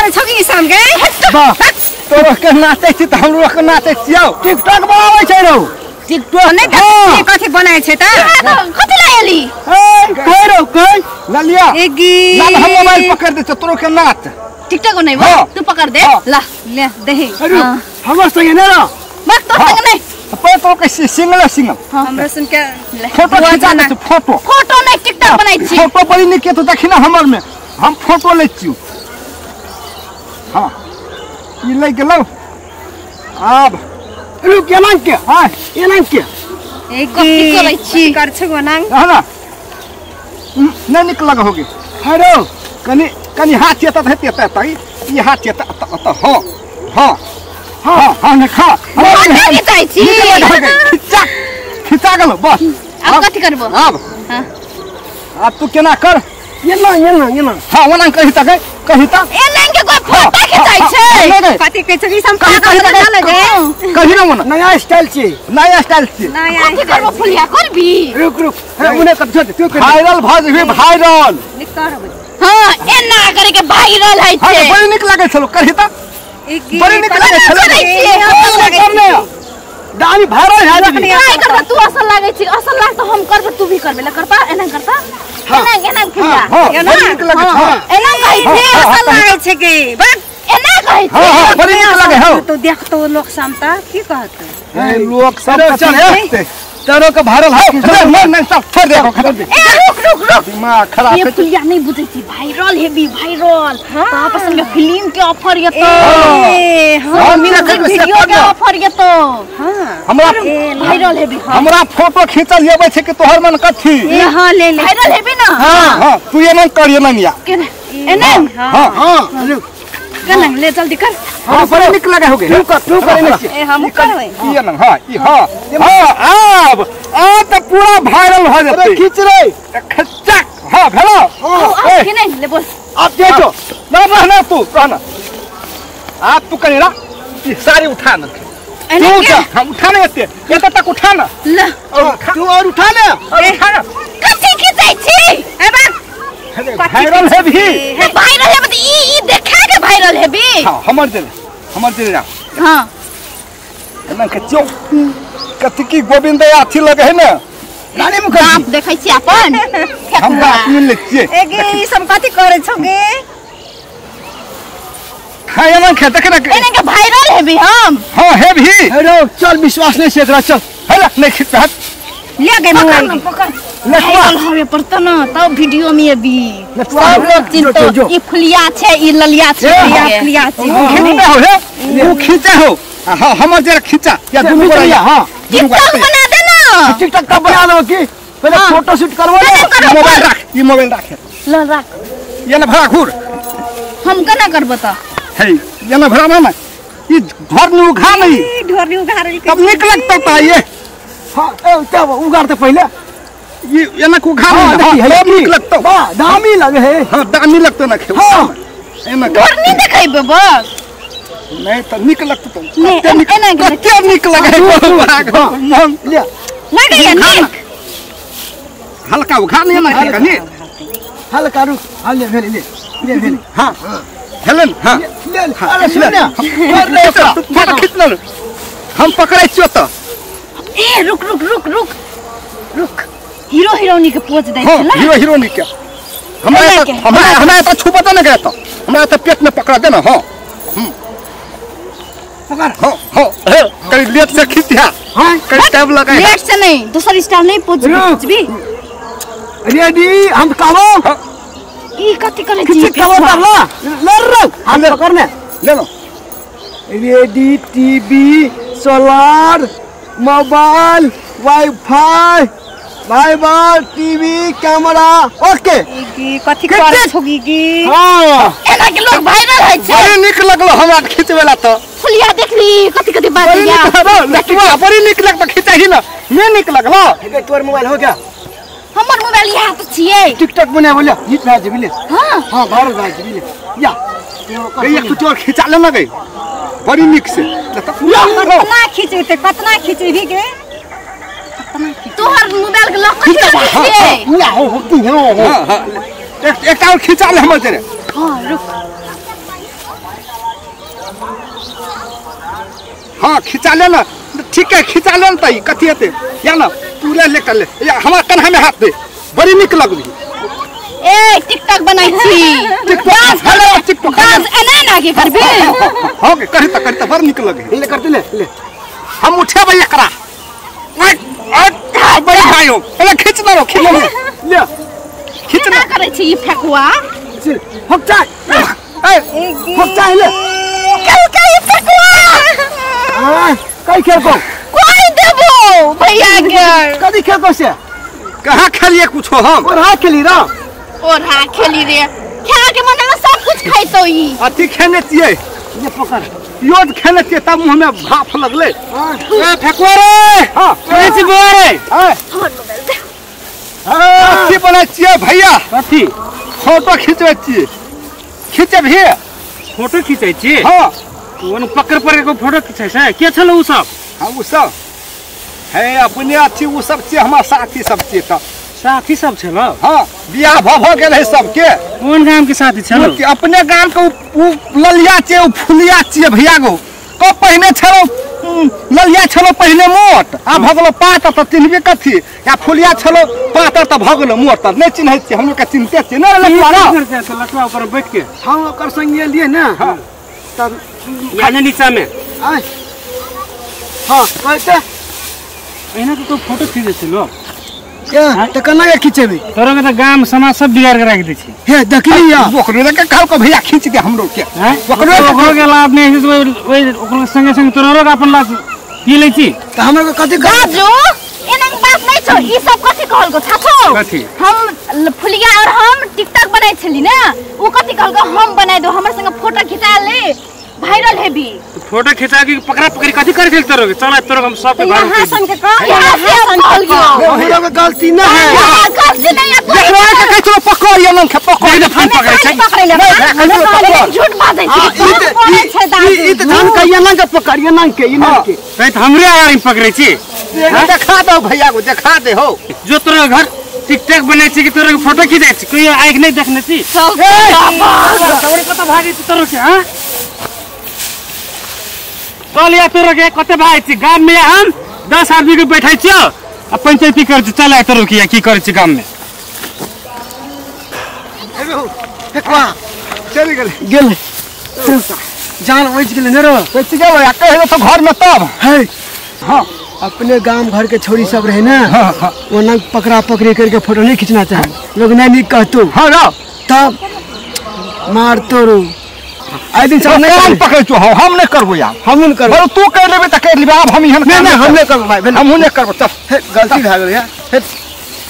करे छौ कि शाम के वाह तोरो के नाचै छी त हमरो के नाचै छियौ टिकटॉक बनाबै छै रौ टिकटॉक नै कथि कथि बनाइ छै त कथि ला एली ए कह रौ कह ललिया एगी लाल हम मोबाइल पकड़ दे तोरो के नाच टिकटॉक नै तू पकड़ दे ला ले देही अरे हमर संगे नै रह मत तो संग नै पर तो के सिंगल सिंगल हमरो सुन के फोटो खिचा दे फोटो फोटो नै टिकटॉक बनाइ छी फोटो बड़ी नीक तो देखी ना हमर में हम फोटो लै छियौ हां ई लै गेलौ आब रुक एना के हां एना के एगी करै छी कर छौ गोनांग हां ना नै नीक लग होगी हेलो कनी कनी हाथ एत हेत एत एत ई हाथ एत एत हां हां हां हां ने खा खिचाइ छी खिचा खिचा गेलौ बस आब कथि करबो आब हां आब तू केना कर एना एना एना हां ओना कहि त कहि त एना के कोई फोटो खिचाइ छै कथि कहै छै कि हम पागल न लगे कहि ना ओना नया स्टाइल छी नया स्टाइल छी नया कथि करबो फुलिया करबी रुक रुक हे उने कब छोड़ तू कर वायरल भ जेबी वायरल निक करबै हां एना करे के वायरल है हां छै बड़ी नीक लागै छलो कहि त बड़ी नीक लागै छलो करने दामी वायरल है जेबी नहीं करबो तू असल लागै छी असल लाग त हम करबो तू भी करबे ल करता एना करता एना एना फुलिया हां बड़ी नीक लागै छै एना कहै छै असल लागै छै के बस एना कहै हां छै हां बड़ी नीक लागै हौ तो देखतो लोक समता की कहत ए लोक सब चल हे तोरो के वायरल है नहीं नहीं सब छोड़ दे खत्म दे ए रुक रुक रुक दिमाग खराब ये है फुलिया नहीं बुझै छी वायरल हेबी वायरल त आपस में फिल्म के ऑफर ये तो ए हां म्यूजिक वीडियो के ऑफर ये तो हां हमरा वायरल हेबी हमरा फोटो खींचल येबै छै कि तोहर मन कथी ए हां ले ले वायरल हेबी ना हां हां तू एना कर एना या केना एना हां हां रुक केना ले जल्दी कर हां बड़ी नीक लगे होगे तू कर तू करे नै ए हम करबै ई एना हां ई हां हां आब आ त पूरा वायरल भ अरे जेतै खींच रे खच्चक हां भेलो आ के नहीं ले बोल अब देखो ना रहना तू रहना आप तू कहीं रह ई सारी उठा ना एना तू के उठा हम उठा नहीं एते एते तक उठा ना ल और उठा तू और उठा ले और उठा ना कथि खिचाइ छी ए बा वायरल है भी त वायरल हेबी त ई ई देखा के वायरल हेबी हां हमर दिल ना हां एना के चौ कथी की गोविंद अथी लगे है ना रानी मुखर्जी बाप देखै छी अपन हम बात मिल ले छियै एगे ई सब कथि करे छौ गे हां एना के देख ना एना के वायरल हेबी हम हां है भी हेलो चल विश्वास नहीं से एकरा चल है ना नहीं खिच हट ले गे पकड़ मोबाइल न पकड़ लटवा वायरल होवे पड़त न तब वीडियो में अभी लटवा सब लोग चिंतो जो। ई फुलिया छै ई ललिया छै फुलिया फुलिया छै खींचते हो हे तू खींचे हो हां हमर जरा खींचा या दुनू गोरा या हां दुनू गोरा टिकटॉक बना दे ना टिकटॉक का बना दो की पहले फोटो शूट करवा ले मोबाइल रख ई मोबाइल रख ल राख ये ना भरा घूर हम केना करबो त हे ये ना भरा ना ई घर नु उघा नहीं ई ढोरनी उघारल तब निक लगता ता ये हां ए तब उगार ते पहले ये ये ना उघा हां नहीं देखी है तब निक लगता वाह दामी लगे है हां दामी लगता ना खे हां एना ढोरनी देखैबे बस नहीं त निक लगता तो नहीं, कते निक एना के कते निक लगे है मन ले लगैया नीक हल्का उघा नहीं ना कनी हल्का रुक हां ले भेले ले ले भेले हां हेलन हां ले अरे सुन ना कर ले फोटो खींच ले हम पकड़ै छियो त ए रुक रुक रुक रुक रुक हीरो हीरोइनी के पोज दै हां छै ला हीरो हीरोइनी के हमरा एना त के। हमरा हमरा त छुपता न गया त हमरा त पेट में पकड़ा दे ना हां पकड़ हां हां कहीं लेट से खींच हा हां कहीं टैब लगाए लेट से नहीं दोसर स्टाइल नहीं पोज रुक। भी रेडी हम कहबो हां ई कथि करै छी खींच कहबो तब ला ले रुक हम पकड़ने ले लो ready TV solar mobile wifi fibre TV camera okay एगी कथि करे छौ गी हां एना के लोग वायरल होइ छै बड़ी निक लगलो हमरा खींचवेला त फुलिया देखली कथि कथि बात बड़ी या निक लगलो लटुआ बड़ी निक लगतो खींचही ना ने निक लगलो हे तोर मोबाइल हो गया हमर मोबाइल यहाँ त छियै टिकटॉक बना बोले हिट भए जेबी ले हां हां वायरल भए जेबी ले या एक तू तोर खींचा ले ना गई बड़ी निक से कतना खींचेते कतना खींचेबी गे तोहर मोबाइल के लॉक कथि लगे छियै या हो हो तू हो हो हां हां एक एक और खींचा ले हमर जरे हां रुक हाँ खिंचा ले ना ठीक है खिंचा ले ना त कथी हेतै या ना तू ले ले कर ले या हमरा कन्हा में हाथ दे बड़ी नीक लगबी। ए टिकटॉक बनाई छी टिकटॉक हेलो टिकटॉक डांस एना ना के करबे हो के करी त बड़ नीक लगे ले करते ले ले हम उठेबै एकरा बड़ी भाइयो एला खींच ना रो खींच ले खींच ना करै छी ई फेकुआ चल होक चाय ए होक चाय ले कल का ई फेकुआ हां कई खेल को कोई देबो भैया के कदी खेल को से कहां खेलिए कुछो हम और हां खेली रा और हां खेली रे खा के मन में सब कुछ खाइतो ई अथी खेने छियै ये पकड़ योद खेने छियै तब मुंह में भाफ लगले। ए फेकुआ रे हां सुनै छी बौआ रे हमर मोबाइल दे। अथी बनै छियै भैया कथी फोटो खिंचबै छियै खिंचबही फोटो खिंचै छी। हां ओन पकड़ पर के फोटो खिंचै छै के छल उ सब? हां उ सब है अपने अथी उ सब छियै हमर साथी सब छियै त साथी सब छल। हां बियाह भ गेल है सबके। कोन गाम के साथी छल? अपने गाम के उ ललिया छियै उ फुलिया छियै भैया गो क पहिने छलो ललिया छलो पहिले मोट आ भ गेलो पातर त चिन्हबे कथी या फुलिया छलो पातर त भ गेलो मोट त नहीं चिन्है छियै हम लोग के चिन्हते छियै ना लटुआ ना लटुआ ऊपर बैठ के हम ओकर संगे लिए ना। हां तब खाने नीचा में आय हां कहते एना के तो फोटो खींचे छै लोग त कना के खिचेबे तोरा के त गाम समाज सब बिगाड़ के राख दै छै। हे देखली या ओकरो के कहल को भैया खींच दे हमरो के ओकरो ओकरो के लाभ नहीं है ओइ ओकरो संगे संगे तोरो के अपन लाभ पी लै छी त हमरो के कथि बाजू एना बात नहीं छौ ई सब कथि कहल को छाछो कथि हम फुलिया और हम टिकटॉक बनाइ छली ना उ कथि कहल को हम बनाइ दो हमर संगे फोटो खिचा ले वायरल हेबी फोटो खिचा के पकड़ा पकड़ी कथि करे छल तोरो के चल तोरो हम सब के घर यहाँ सन के कह यहाँ से कहल गयो हमरो के गलती ना है गलती नहीं है देखरो के कहै छलो पकड़ ये मन के पकड़ दे फोन पकड़ै छै पकड़ै ले झूठ बाजै छै ई त धान के ये नंग पकड़ ये नंग के ई नंग के तै त हमरे आगारी पकड़ै छी देखा दो भैया को देखा दे हो जो तोरो घर टिकटॉक बनै छी कि तोरो के फोटो खिचै छी कोई आँख नहीं देखने छी तोरे कत भागै छी तोरो के हां चल या तोरो के कते भाई छी गाम में हम 10 आदमी के बैठै छियो आ पंचायती कर छी चल आ तोरो के की करै छी गाम में। फेकुआ चलि गेल गेल जान बचि गेल ने रो बचि गेल आ कहि तो घर में तब है। हां अपने गाम घर के छोरी सब रहे ना ओना पकड़ा पकड़ी करके फोटो नहीं खींचना चाहिए लोग नहीं नीक कहतो। हां रो तब मार तोरो आई दिन सब नहीं पकड़ै छौ हम नहीं करबो यार हम नहीं करबो बरो तू कर लेबे त कर लेबे आब हम एहन नहीं नहीं हम नहीं करबो भाई हमहु नहीं करबो तब गलती भए गेल यार।